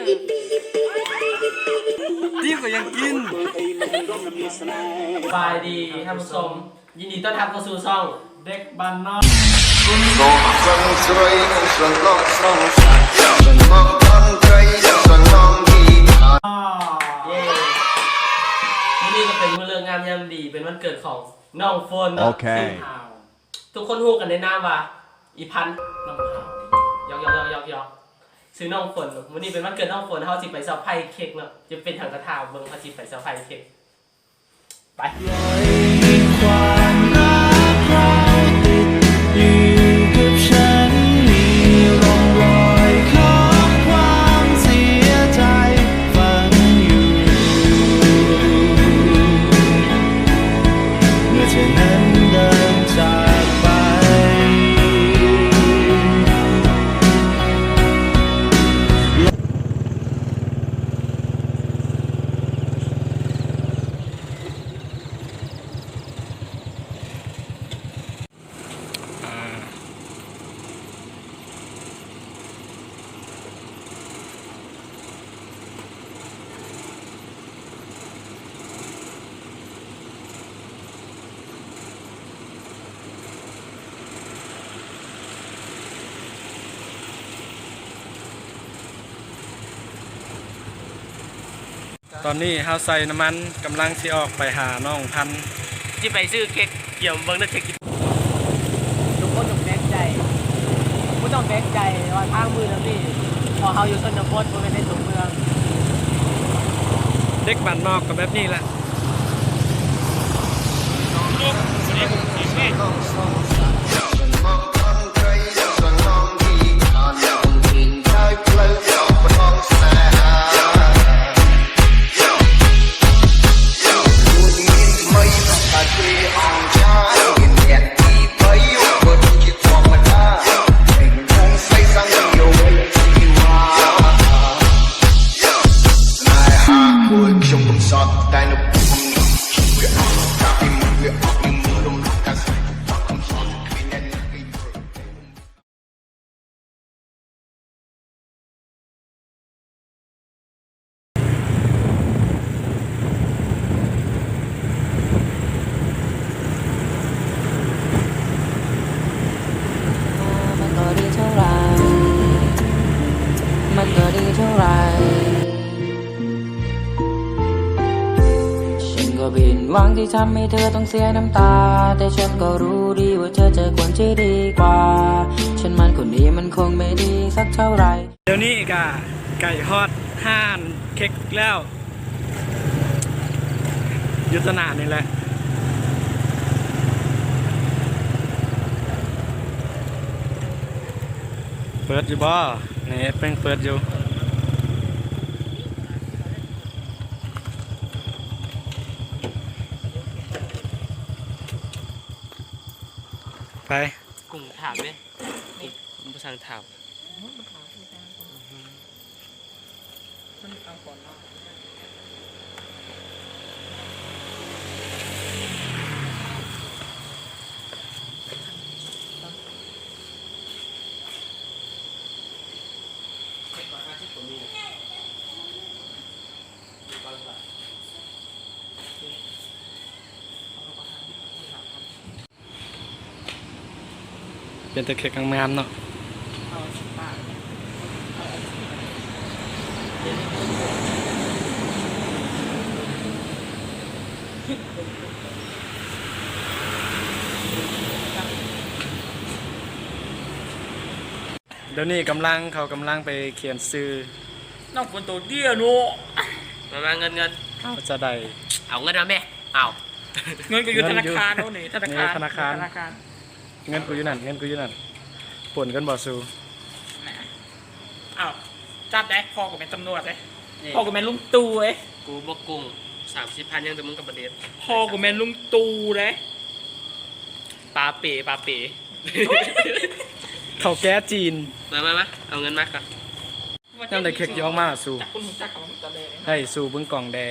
ດີກວ່າຍັງກິນ. ສະບາຍດີທ່ານຜູ້ຊົມ, ຍິນດີຕ້ອນຮັບເຂົ້າສູ່ຊ່ອງເດັກບ້ານນອກ. ເຢ້ ມື້ນີ້ກໍເປັນມື້ເລີກງາມຍາມດີ, ເປັນວັນເກີດຂອງນ້ອງຝົນເນາະ. ໂອເຄ ຊຶ່ງ ທຸກຄົນຮູ້ກັນໃນນາມວ່າອີ່ພັນ ນ້ອງພາວ ຢອກໆໆໆ ຊື່ນ້ອງຝົນ. ມື້ນີ້ເປັນວັນເກີດນ້ອງຝົນ, ເຮົາຊິໄປເຊີໄພເຄັກເນາະ. ຈະເປັນຫຍັງກໍຖ້າເບິ່ງ, ເຮົາຊິໄປເຊີໄພເຄັກ. ໄປ. ຕອນນີ້ເຮົາໃສ່ນ້ຳມັນ, ກຳລັງຊິອອກໄປຫານ້ອງພັນ. ຊິໄປຊື້ເຄັກ, ດຽວເບິ່ງເດີເຄັກ. ທຸກຄົນຕ້ອງແປກໃຈ, ບໍ່ຕ້ອງແປກໃຈວ່າທາງມືແບບນີ້, ເພາະເຮົາຢູ່ຊົນນະບົດ, ບໍ່ແມ່ນໃນຕົວເມືອງ. ເດັກບ້ານນອກກໍແບບນີ້ແຫຼະ. ດຽວນີ້ກະໃກ້ຮອດຮ້ານເຄັກແລ້ວ ຢູ່ຕະໜ້ານີ້ແຫຼະ. ເປີດຢູ່ບໍ່? ນີ້ ເປີດຢູ່. ໄປ ກຸ້ງຖາມເດ້. ບໍ່ຊ່າງຖາມ. ເປັນແຕ່ເຄັກງາມໆເນາະ. ດຽວນີ້ກຳລັງ ເຂົາກຳລັງໄປຂຽນຊື່ນ້ອງຝົນໂຕດຽວເນາະ. ມາ ມາ ເງິນ ເງິນ. ເອົາ ຈະໄດ້ ເອົາເງິນມາແມ່. ເອົາ ເງິນກໍຢູ່ທະນາຄານ. ເອົານີ້ ທະນາຄານ ທະນາຄານ ທະນາຄານ. ເງິນກູຢູ່ນັ້ນ ເງິນກູຢູ່ນັ້ນ. ປົນກັນບໍ່ຊູ? ເອົາ ຈັບໄດ້. ພໍ່ກໍແມ່ນຕຳຫຼວດເດ້. ພໍ່ກໍແມ່ນລຸງຕູ້ເດ້. ກູບໍ່ກຸ້ງ ສາມສິບພັນ ຍັງແຕ່ມຶງກັບປະເດັດ. ພໍ່ກໍແມ່ນລຸງຕູ້ເດ້. ປາເປ ປາເປ ເຂົາແກ້ຈີນ. ມາ ມາ ມາ ເອົາເງິນມາກ່ອນ. ຍາມໃດເຄັກຊິອອກມາສູ່ ຈັກຄົນຮູ້ຈັກກັນມາຕັ້ງແຕ່ແລກເລີຍ. ໃຫ້ສູ່ເບິ່ງກ້ອງແດ່.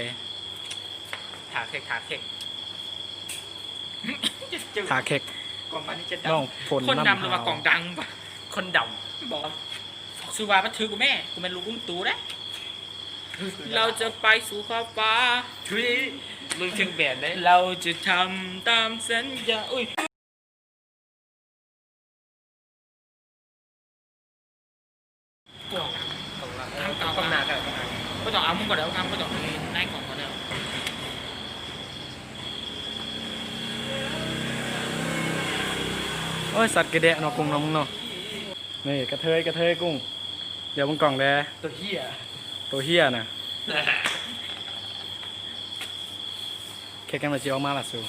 ຖ້າເຄັກ ຖ້າເຄັກ ຖ້າເຄັກ. ກ້ອງບາດນີ້ຈະດຳ. ນ້ອງຝົນ ຄົນດຳ ນຳ ຫຼືວ່າກ້ອງດັງ? ຄົນດຳ. ບໍ່ ຊື່ວ່າມັນຖືກແມ່ ກູແມ່ນລູກລຸງຕູ້ເດ້. ເຮົາຈະໄປສູ່ຂອບຟ້າ. ທຸຍ ມຶງຖືກແບນເດ້. ເຮົາຈະທຳຕາມສັນຍາ. ອຸ້ຍ. ກ້ອງ ກ້ອງ ກ້ອງໜ້າກໍໄດ້ ບໍ່ຕ້ອງເອົາມຸມກໍໄດ້ ບໍ່ຕ້ອງໃນກ້ອງກໍໄດ້. ໂອ້ຍ ສັດກະແດະເນາະ ກຸ້ງເນາະ ມຶງເນາະ. ນີ້ກະເທີຍ ກະເທີຍກຸ້ງ. ດຽວເບິ່ງກ້ອງແດ່. ໂຕເຫ້ຍ ໂຕເຫ້ຍນະ. ເຄັກກັນວ່າຊິອອກມາລະສູ.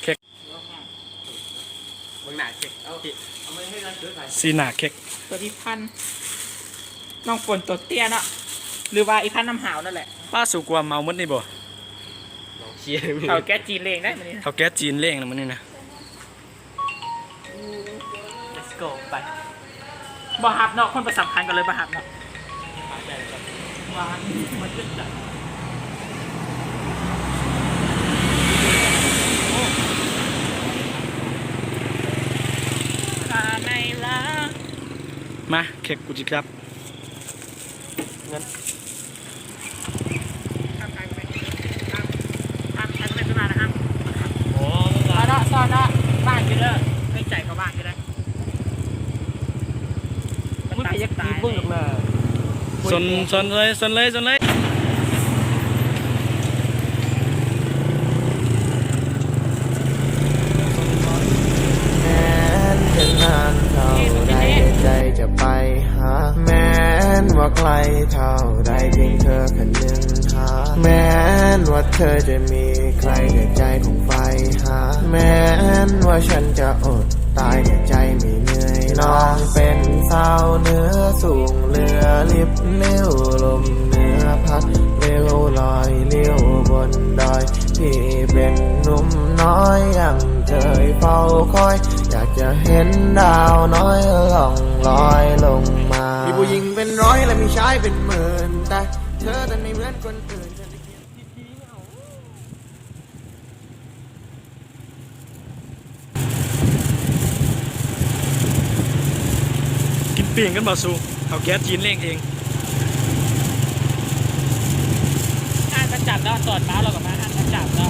ເຄັກ ເບິ່ງໜ້າເຄັກ ເອົາ ເອົາໄປໃຫ້ນາງເກີດໃຜ ສີໜ້າເຄັກ. ຕົວທີ່ພັນ ນ້ອງຝົນຕົວເຕ້ຍເນາະ ຫຼືວ່າອີພັນນ້ຳຫາວນັ້ນແຫຼະ. ປ້າ ສູກວມເອົາໝົດນີ້ບໍ່? ເຖົ້າແກ່ຈີນເລ້ງໄດ໋ມື້ນີ້ ເຖົ້າແກ່ຈີນເລ້ງນະມື້ນີ້ນະ. Let's go ໄປ. ບໍ່ຮັບເນາະ ຄົນບໍ່ສຳຄັນກໍເລີຍບໍ່ຮັບເນາະ. ມາ ເຄັກ ກູຊິຈັບ. ເງິນ ໂອ້ ເນາະ ຊອນເນາະ ວ່າງຢູ່ເດີ ໃນໃຈກໍວ່າງຢູ່ເດີ. ມັນກໍຢາກຈີບເບິ່ງດອກນະ. ຊົນ ຊົນເລີຍ ຊົນເລີຍ ຊົນເລີຍ. ແມ່ນຈະນານເທົ່າໃດ ໃຈຈະໄປຫາ ແມ່ນວ່າໄກເທົ່າໃດ ພຽງເທີຄະນຶງຫາ ແມ່ນວ່າເທີຈະມີໃຄ ແຕ່ໃຈຄົງໃຝ່ຫາ ແມ່ນວ່າສັນຈະອົດຕາຍ ແຕ່ໃຈມີເມື່ອຍ. ນ້ອງເປັນສາວເໜືອສູງເຫຼືອລິບ ລິ້ວລົມເໜືອພັດ ລິ້ວລອຍລິ້ວບົນດອຍ ທີ່ເປັນໜຸ່ມນ້ອຍຍັງເຄີຍເຝົ້າຄອຍ ຢາກຈະເຫັນດາວນ້ອຍລ່ອງລອຍລົງມາ. ມີຜູ້ຍິງເປັນຮ້ອຍ ແລະ ມີຊາຍເປັນໝື່ນ ແຕ່ເທີນັ້ນບໍ່ເໝືອນຄົນອື່ນ. ກິນປີ້ງກັນບໍ່ສູ? ເຖົ້າແກ່ຈີນລ້ຽງເອງ. ຮ້ານປະຈຳເນາະ ຕອນມາເຮົາກໍມາຮ້ານປະຈຳເນາະ.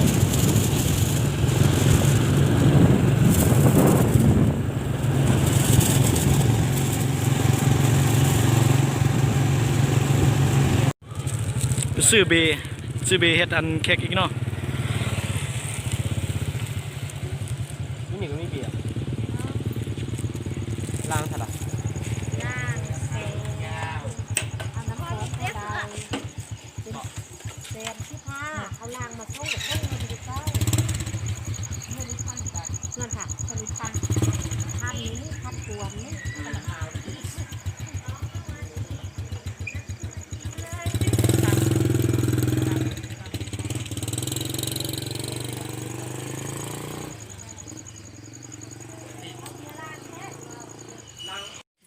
ໄປຊື້ເບ ຊື້ເບເຮັດອັນເຄັກອີກເນາະ. ຢູ່ນີ້ກໍມີເບ ລ້າງຊະລະ ລ້າງແຊມ ເອົານ້ຳເຂົ້າໃສ່ ເປັນແຊມສິບຫ້າ ເອົາລ້າງມາຊົງ ຊົງໃຫ້ດີເຈົ້າ. ເງິນພັນ ເງິນ ພັນ ພັນ ພັນ ພັນກວ່ານີ້.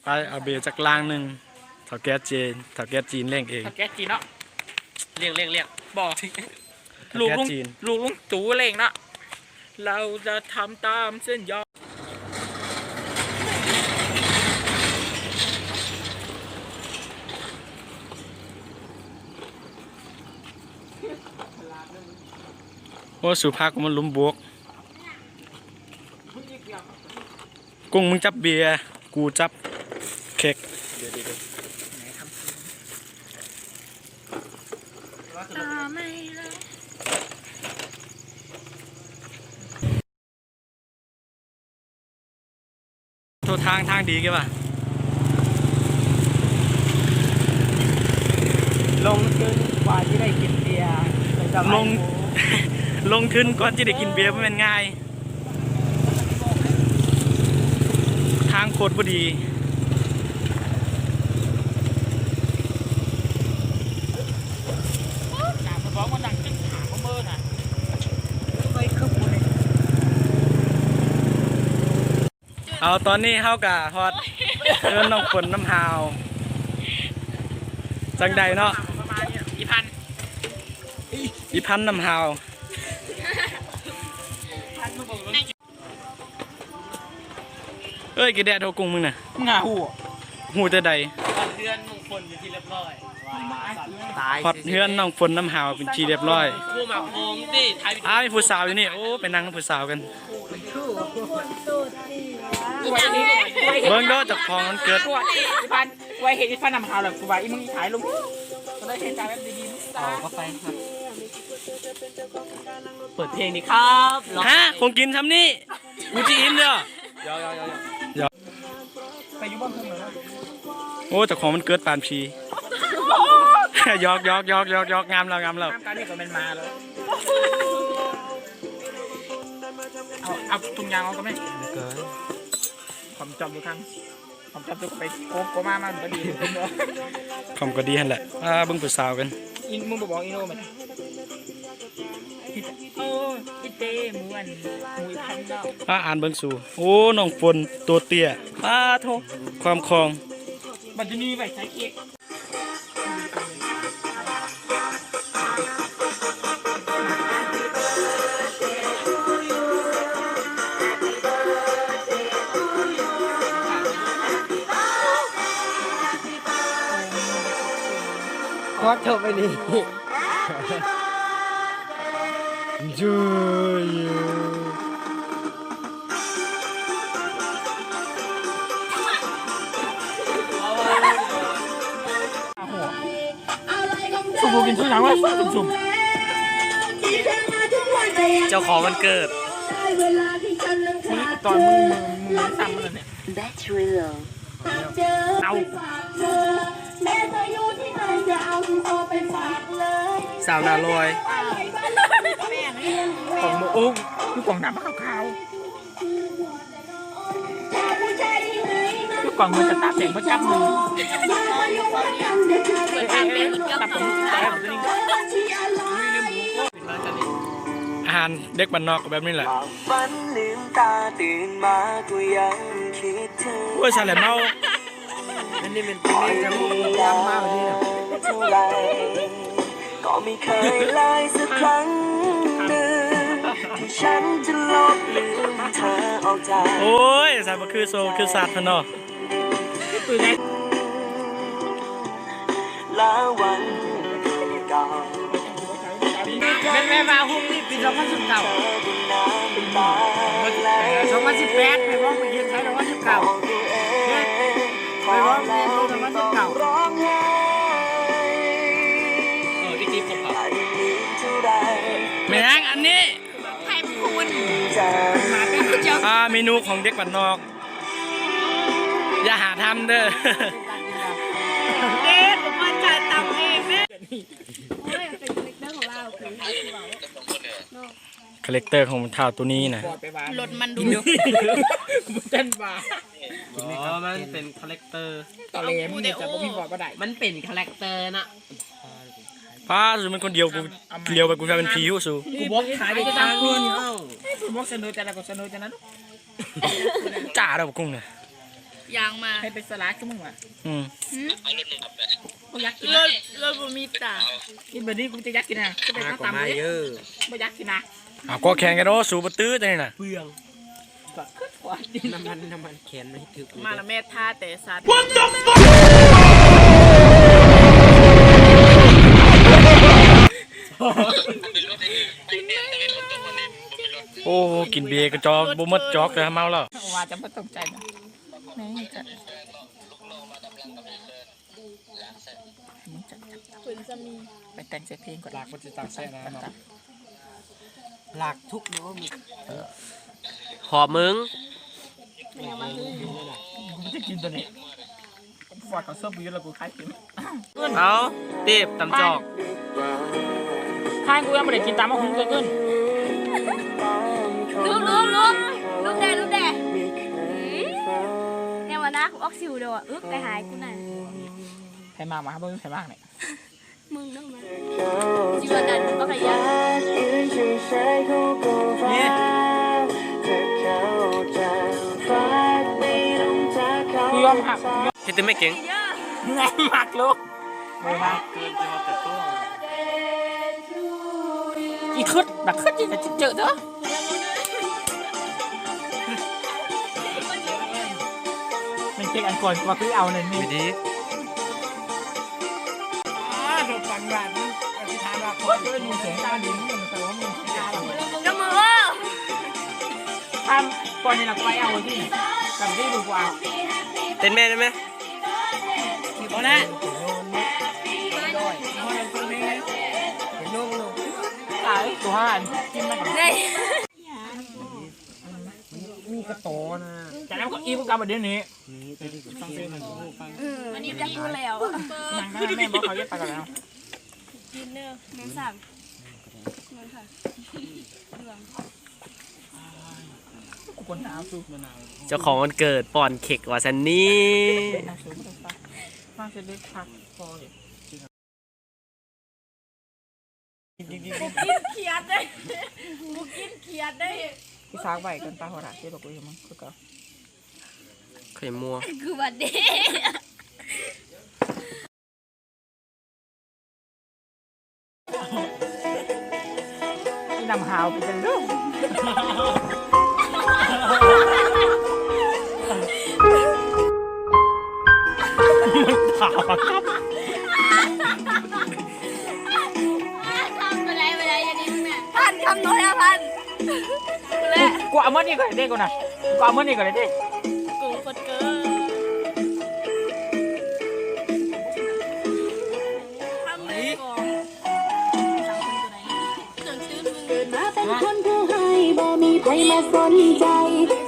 ໄປເອົາເບຈັກລັງໜຶ່ງ ເຖົ້າແກ່ຈີນ ເຖົ້າແກ່ຈີນລ້ຽງເອງ. ເຖົ້າແກ່ຈີນເນາະ ລ້ຽງ ລ້ຽງ ລ້ຽງ ບໍ່ ເຖົ້າແກ່ຈີນ ລູກລຸງ ລູກລຸງຕູລ້ຽງເນາະ. ເຮົາຈະທຳຕາມສັນຍາ. ໂອ້ ສູພາກມັນລຸມບວກ. ກຸ້ງ ມຶງຈັບເບຍ ກູຈັບເຄັກ. ໂທດທາງ ທາງດີແກວ່າ ລົງທຶນກວ່າຊິໄດ້ກິນເບຍ ລົງ ລົງທຶນກ່ອນຊິໄດ້ກິນເບຍບໍ່ແມ່ນງ່າຍ. ທາງໂຄດບໍ່ດີ. ເອົາ ຕອນນີ້ເຮົາກະຮອດເຮືອນນ້ອງຝົນນ້ຳຫາວ. ຈັ່ງໃດເນາະ ອີ່ພັນ ອີ່ພັນນ້ຳຫາວ. ໄປ ເອີຍ ກະແດດໂທກຸງມຶງນະ ມຶງຫາຮູ້ ຮູ້ແຕ່ໃດ? ຮອດເຮືອນນ້ອງຝົນເປັນທີ່ຮຽບຮ້ອຍ ຕາຍ ຮອດເຮືອນນ້ອງຝົນນ້ຳຫາວເປັນທີ່ຮຽບຮ້ອຍ. ອ້າຍ ມີຜູ້ສາວຢູ່ນີ້ ໂອ້ ໄປນັ່ງກັບຜູ້ສາວກັນ. ເບິ່ງເດີ ເຈົ້າຂອງວັນເກີດ ອີ່ພັນ ກູວ່າເຫັນອີ່ພັນນຳຫາວແລ້ວ ກູວ່າອີ່ມຶງຖ່າຍລົງ ກໍເລີຍເຮັດຕາແບບດີໆ ເອົາກໍໄປ ເປີດເພງດີຄັບ ຮະ ຂອງກິນຊ່ຳນີ້ ກູຊິອີ່ມເດີ. ໂອ້ ເຈົ້າຂອງວັນເກີດປານຜີ ຢອກໆໆໆໆ ງາມແລ້ວ ງາມແລ້ວ ງາມປານນີ້ກໍແມ່ນໝາແລ້ວ. ເອົາ ເອົາທຸງຍາງອອກກໍແມ່ນ ຂອມຈອມຢູ່ຂ້າງ ຂອມຈອມຢູ່ໄປໂກ ໂກມາ ມັນບໍ່ດີ ຂອມກໍດີຫັ້ນແຫຼະ. ອ່າ ເບິ່ງຜູ້ສາວກັນ ອີ່ ມຶງບໍ່ບອກອີໂນແມ່ນ ໂອ້ ອີເຕ ໝູອັນ ໝູອີພັນເນາະ. ອ່າ ອ່ານເບິ່ງສູ ໂອ້ ນ້ອງຝົນໂຕເຕ້ຍ ປາໂທ ຄວາມຄອງ ບັດນີ້ໄວ້ໃສ່ເຄັກ. ຄວັກເຂົ້າໄປນີ້ ຊຸມໆ ກິນຊຸມຫຍັງວະ ຊຸມໆ ເຈົ້າຂອງວັນເກີດ ນີ້ຕອນມຶງ ມຶງ ມຶງຊ້ຳມັນແຫຼະ ແບັດເຕີຣີໂລ ເອົາ ສາວໜ້າລອຍ ຂອງໂມໂອ້ ຄືຂອງໜ້າຂາວໆ ຄືຂອງເງິນຈະຕາແສງບໍ່ຈັບມື ເອີ ເອີ ເອີ ເອີ ອາຫານເດັກບ້ານນອກກໍແບບນີ້ແຫຼະ. ໂອ້ຍ ສາແຫຼເມົາ ອັນນີ້ແມ່ນເປັນເມນູຍຳມາກເລີຍ ໂອ້ຍ ສາບໍ່ຄືໂຊຄືຊາດເພິ່ນເນາະ. ແມ່ນແມ່ນວ່າຮູບນີ້ປີສອງພັນສິບເກົ້າ ສອງພັນສິບແປດ ໄປວອກໄປເຮັດໃຊ້ສອງພັນສິບເກົ້າ ເຮັດໄປວອກໄປເຮັດສອງພັນສິບເກົ້າ ເອີ ທີ່ຄລິບຂອງເຂົາ ແມ່ນຫຍັງອັນນີ້ ໃຫ້ມັນຄູນ ມາເປັນຜູ້ເຈົ້າ ອ່າ ເມນູຂອງເດັກບ້ານນອກ ຢ່າຫາທຳເດີ ເດ້ ບໍ່ພໍໃຈຕຳເອງເດ້. ໂອ້ຍ ເປັນຄາແຣັກເຕີຂອງລາວ ຄາແຣັກເຕີຂອງທ້າວໂຕນີ້ນະ ລົດມັນດຸ ບໍ່ທັນວ່າ ອໍ ມັນເປັນຄາແຣັກເຕີ ຕະເຫຼມນີ້ຈະບໍ່ມີເວົ້າບໍ່ໄດ້ ມັນເປັນຄາແຣັກເຕີນະ. ປ້າ ສູແມ່ນຄົນດຽວ ກູຫຼຽວໄປ ກູກາຍເປັນຜີຢູ່ສູ ກູບອກຂາຍໄປທາງນີ້ ເອົ້າ ກູບອກສະເໜີຈາກນັ້ນ ກູສະເໜີຈາກນັ້ນ ຈ້າແລ້ວບັກກຸ້ງນະ ຢ່າງມາ ໃຫ້ເປັນສະຫຼາດຄືມຶງວ່າ ອືມ ບໍ່ຢາກກິນ ລົດ ລົດບໍ່ມີຕາ ກິນແບບນີ້ກູຈະຢາກກິນນະ ຈະເປັນຕາຕຳເດ້ ບໍ່ຢາກກິນນະ. ເອົາ ກໍແຂນກັນເນາະ ສູບໍ່ຕື້ຈັ່ງນີ້ນະ ເປືອງ ນ້ຳມັນ ນ້ຳມັນແຂນມັນຖືກ ມາລະແມ່ທ່າແຕ່ສັດ ໂອ້ ກິນເບກະຈອກບໍ່ໝົດຈອກ ແຕ່ເມົາແລ້ວ ວ່າຈະບໍ່ຕົກໃຈນະ ນີ້ຈະ ໄປແຕ່ງໃສ່ເພງກ່ອນ ລາກມັນຊິຕາກແຊະນະ ລາກທຸກເນາະ ມີ ຫອບມຶງ ກູຈະກິນຕົວນີ້ ຟອດເຂົາເສີບຢູ່ແລ້ວ ກູຂາຍກິນ ເອົາ ຕີບຕຳຈອກ ຂາຍ ກູຍັງບໍ່ໄດ້ກິນຕຳບັກຫຸ່ງເທື່ອ ເກີນ ລູບ ລູບ ລູບ ລູບແດ່ ລູບແດ່ ແນວວ່ານາ ກູອອກຊິວເດີ ອຶກ ໄປຫາກູນະ ໃຜມາ ມາ ບໍ່ມີໃຜມານີ້. ມຶງເນາະ ມາ ຊິວ່ານັ້ນ ບັກຂະຫຍາ ນີ້ ກູຍອມຮັບ ເຮັດແຕ່ແມ່ເກັ່ງ ແມ່ມັກລູກ ອີຄຶດ ບັກຄຶດ ອີກະຈິເຈີເດີ. ເຮັດອັນກ່ອນວ່າຄືເອົານັ້ນນີ້ ວິທີ ອ່າ ໂດນປັນບາດ ອະທິຖານວ່າ ໂອ້ຍ ເປັນໝູ່ສົງຕາດີ ມັນແປວ່າມີ ກະມື ທຳກ່ອນນີ້ລະ ໄປເອົາທີ່ ກັບທີ່ບໍ່ເອົາ ເຕັ້ນແມ່ໄດ້ໄໝ? ບໍ່ນະ ຕາຍ ຕົວຫັ້ນ ກິນມັນ ໄດ້ ມີກະຕໍນະ ຈາກນັ້ນກໍອີກກັບດຽວນີ້ ເອີ ອັນນີ້ຢາກຮູ້ແລ້ວ ນາງກໍແມ່ນບໍ່ເຂົາເຮັດໄປກັນແລ້ວ ກິນເດີ ແມ່ນສາມ ແມ່ນຄ່ະ ເຈົ້າຂອງວັນເກີດປ້ອນເຄັກວ່າຊັ້ນນີ້ ມາຊິເດັດຜັກພໍ ບໍ່ກິນຂຽດເດ້ ບໍ່ກິນຂຽດເດ້ ຊິຊາກໄວ້ກ່ອນ ຕາຫົວລະ ເຈັບບໍ່ກຸຍມັນຄືເກົ່າ ໄຂ່ມົວ ຄືວ່າເດ້ ອີ່ນ້ຳຫາວໄປຈັ່ງເດີ ມັນຖາມ ພັນ ຄຳນ້ອຍ ອາພັນ ແລະ ກູເອົາມື້ນີ້ກ່ອນເດ້ ກູນະ ກູເອົາມື້ນີ້ກ່ອນເດ້ ກູຄົດເກີ ເກີດມາເປັນຄົນຜູ້ຮ້າຍ ບໍ່ມີໃຜມາສົນໃຈ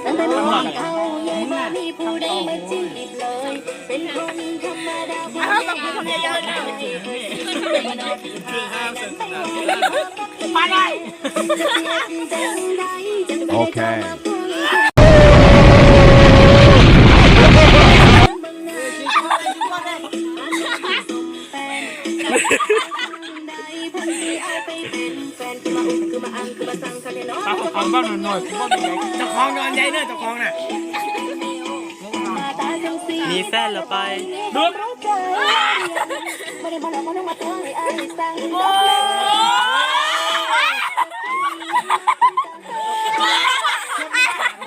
ຕັ້ງແຕ່ນ້ອຍເທົ່າໃຫຍ່ ບໍ່ມີຜູ້ໃດມາຈີບເລີຍ ເປັນຄົນທຳມະດາ ມາໄດ້ ໂອເຄ ເຈົ້າຂອງນອນໃຫຍ່ເດີ ເຈົ້າຂອງນະ ມີແຟນແລ້ວໄປ ໂອ້ຍ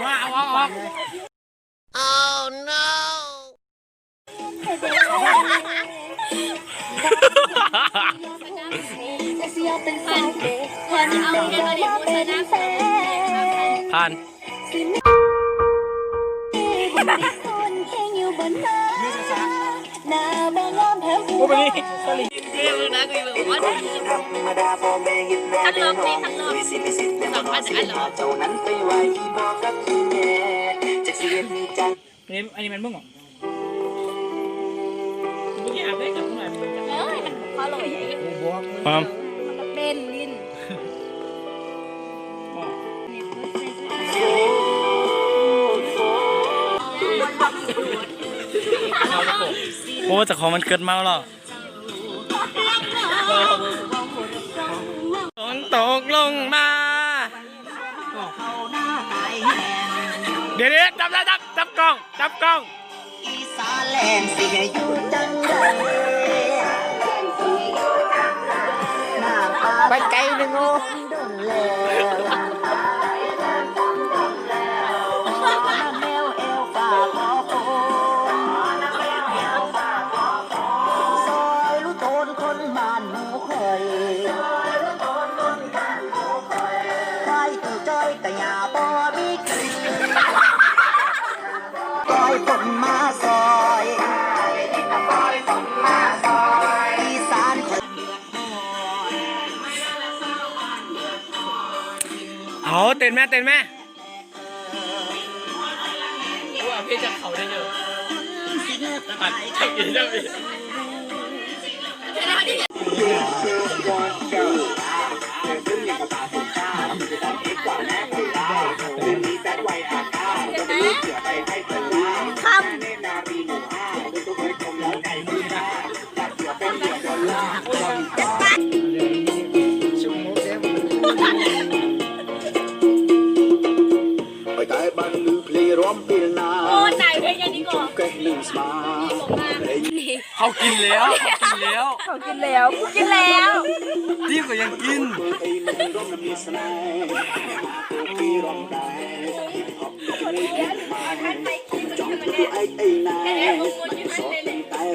ວ່າເອົາອອກ ຜ່ານ ໂອ້ ບາດນີ້ ສອຣີ ຄັນລອງເພງ ຄັນລອງ ສອງອັນ ອັນລະ ອັນນີ້ແມ່ນມຶງຫວາ? ເອີຍ ມັນເຂົ້າລົງ ພວມ ເປັນລິ້ນ ໂອ້ ເຈົ້າຂອງວັນເກີດເມົາແລ້ວ. ຝົນຕົກລົງມາ ດຽວໆ ຈັບ ຈັບ ຈັບ ຈັບກ້ອງ ຈັບກ້ອງ ໄປໄກໜຶ່ງໂອ. ເອົາ ເຕັ້ນແມ່ ເຕັ້ນແມ່. ໂອ້ ຕາຍເພງຫຍັງນີ້ກໍ ເຂົາກິນແລ້ວ ເຂົາກິນແລ້ວ ເຂົາກິນແລ້ວ ຕີບກໍຍັງກິນ.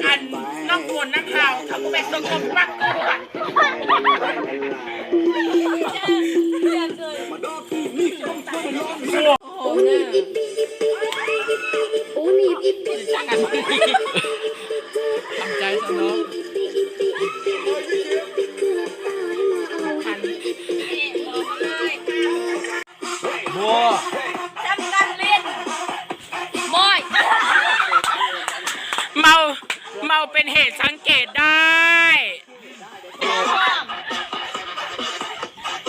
ອັນ ນ້ອງໂກນນັກຂ່າວ ເຂົາກໍໄປສົ່ງລົມປັກກວດ. ໂອ້ໂຫ ໂອ້ ໜີບອີກ ທຳໃຈຊະເນາະ. ບໍ່ ບໍ່ ເມົາ ເມົາເປັນເຫດສັງເກດໄດ້.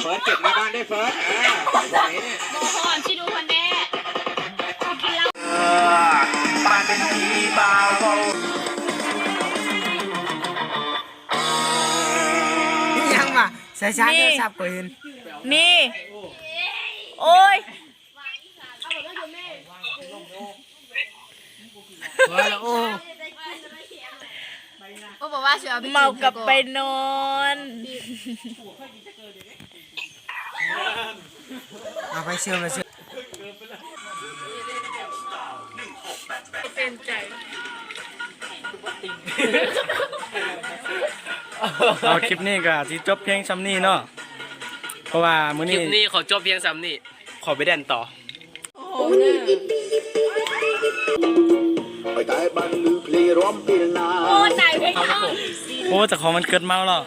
ເຟີນເກັບມາບ້ານໄດ້ເຟີນ ເອີ ບໍ່ພ້ອມຊິດູຄົນແດ່ ກິນເຫຼົ້າ ເອີ ປານເປັນຜີບ່າວ ອີຫຍັງວະ ສາຍຊານ ນີ້ ໂທລະສັບກໍເຫັນ ນີ້ ໂອ້ຍ. ໂອ້ ໂອ້ ບໍ່ວ່າຊິເອົາໄປ ເມົາກັບໄປນອນ ເອົາໄປເຊື່ອມ ໄປເຊື່ອມ ເປັນໃຈ. ເອົາ ຄລິບນີ້ກໍຊິຈົບພຽງຊ່ຳນີ້ເນາະ ເພາະວ່າມື້ນີ້ ຄລິບນີ້ຂໍຈົບພຽງຊ່ຳນີ້ ຂໍໄປແດນຕໍ່. ໂອ້ໂຫ ໂອ້ ຕາຍເພງເຮົາ ໂອ້ ເຈົ້າຂອງວັນເກີດເມົາແລ້ວ.